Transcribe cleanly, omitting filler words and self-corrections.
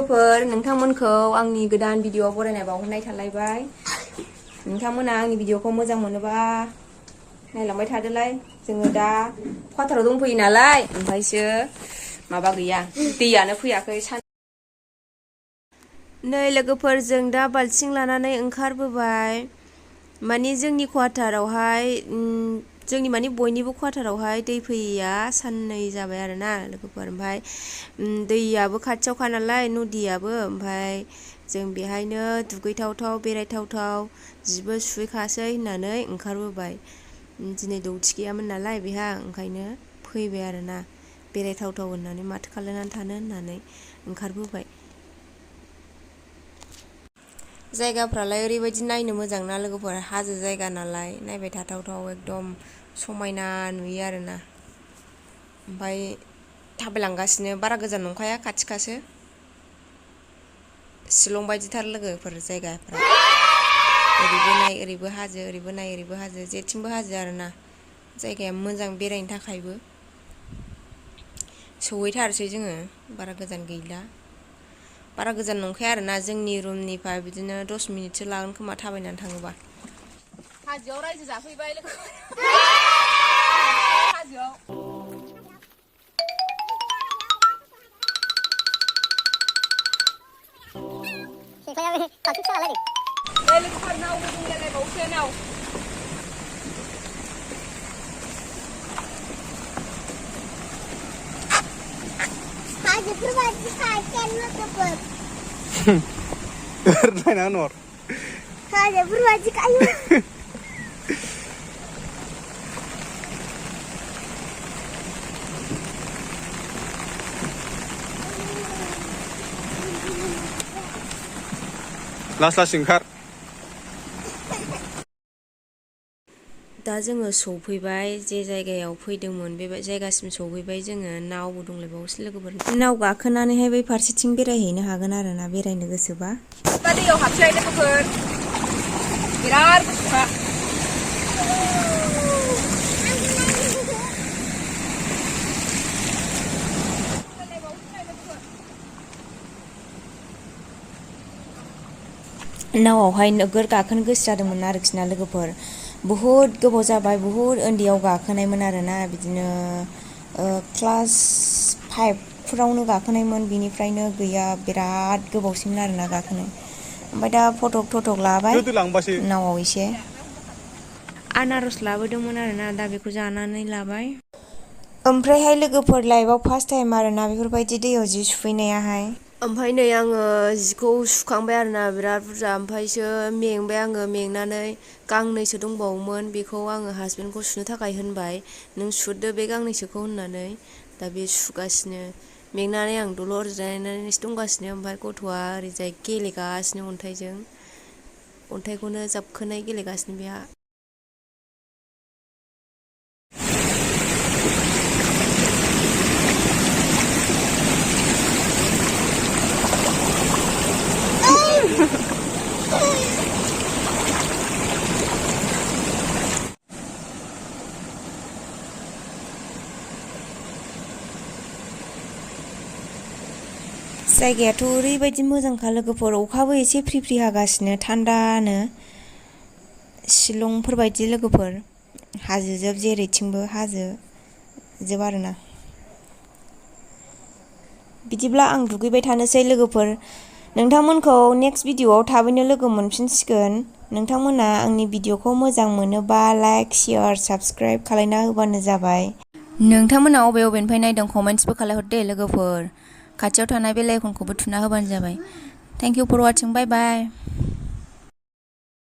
लोगोफोर नोंथांमोनखौ आंनि गोदान भिडिअ बरायनाय बावहरनाय थालायबाय नोंथांमोना आंनि भिडिअखौ मोजां मोनोबा नायलांबाय थादोलाय जोङो दा क्वार्टाराव दंफैयो नालाय ओमफ्रायसो माबा गैया दैयानो फैयाखै नै लोगोफोर जों दा बाल्थिं लानानै ओंखारबोबाय माने जोंनि क्वार्टारावहाय जोंनि माने बयनिबो क्वार्टारावहाय दै फैया साननै जाबाय आरोना लोगोफोर ओमफ्राय दैयाबो खाथियावखा नालाय नदियाबो ओमफ्राय जों बेहायनो दुगैथावथाव बेरायथावथाव जिबो सुहैखासै होननानै ओंखारबोबाय दिनै दौथि गैयामोन नालाय बेहा ओंखायनो फैबाय आरोना बेरायथावथाव होननानै माथो खालामनानै थानो होननानै ओंखारबोबाय जायगाफ्रालाय ओरैबायदि नायनो मोजां ना लोगोफोर हाजो जायगा नालाय नायबाय थाथावथाव एकदम समायना नुयो आरोना ओमफ्राय थाबायलांगासिनो बारा गोजान नंखाया खाथिखासो शिलं बायदिथार लोगोफोर जायगाफ्रा ओरैबो नाय ओरैबो हाजो ओरैबो नाय ओरैबो हाजो जेथिंबो हाजो आरोना जायगाया मोजां बेरायनो थाखायबो सहैथारसै जोङो बारा गोजान गैला बारा गोजान नंखाया आरोना जोंनि रुमनिफ्राय बिदिनो 10 मिनिटसो लागोन खोमा थाबायनानै थाङोबा हाजोआव रायजो जाफैबाय लोगो हाजोआव लोगोफोर नावबो दंलायलायबावसो नाव Naik nor. Ada berwajib kayu. Las singkar. दा जोङो सौफैबाय जे जायगायाव फैदोंमोन बे जायगासिम सौफैबाय जोङो नावबो दंलायबावोसो लोगोफोर नाव गाखोनानैहाय बै फारसेथिं बेरायहैनो हागोन आरोना बेरायनो गोसोबा दा दैयाव हाबसै लोगोफोर बिराद गुसुखा नावआवहाय नोगोर गाखोनो गोसो जादोंमोन आरोखि ना लोगोफोर बुहुद गोबाव जाबाय बुहुद उन्दैयाव गाखोनायमोन आरोना बिदिनो क्लास 5 फोरावनो गाखोनायमोन बिनिफ्रायनो गैया बिराद गोबावसिन आरोना गाखोनो ओमफ्राय दा फटक लाबाय नावआव एसे आनारस लाबोदोंमोन आरोना दा बेखौ जानानै लाबाय ओमफ्रायहाय लोगोफोर लाइफआव फार्स्ट टाइम आरोना बेफोरबायदि दैयाव जि सुफैनायाहाय ओमफ्राय नै आङो जिखौ सुखांबाय आरोना बिराद बुरजा ओमफ्रायसो मेंबाय आङो मेंनानै गांनैसो दंबावोमोन बेखौ आङो हासबेन्डखौ सुनो थाखाय होनबाय नों सुदो बे गांनैसोखौ होननानै दा बे सुगासिनो मेंनानै आं दलर जिरायनानैसो दंगासिनो ओमफ्राय गथ'आ ओरैजाय गेलेगासिनो अन्थाइखौनो जाबखोनाय गेलेगासिनो बेहा जायगायाथ' ओरैबायदि मोजांखा लोगोफोर अखाबो एसे फ्रि फ्रि हागासिनो थान्दानो शिलंफोरबायदि लोगोफोर हाजोजोब जेरैथिंबो हाजोजोब आरोना बिदिब्ला आं दुगैबाय थानोसै लोगोफोर नोंथांमोनखौ नेक्स्ट भिडिअआव थाबैनो लोगो मोनफिनसिगोन नोंथांमोना आंनि भिडिअखौ मोजां मोनोबा लाइक शेयार साबस्क्राइब खालायना होबानो जाबाय नोंथांमोना अबेनिफ्राय नायदों कमेन्ट्सबो खालायहरदे लोगोफोर खाथियाव थानाय बेल आइकनखौबो थुना होबानो जाबाय thank you for watching bye bye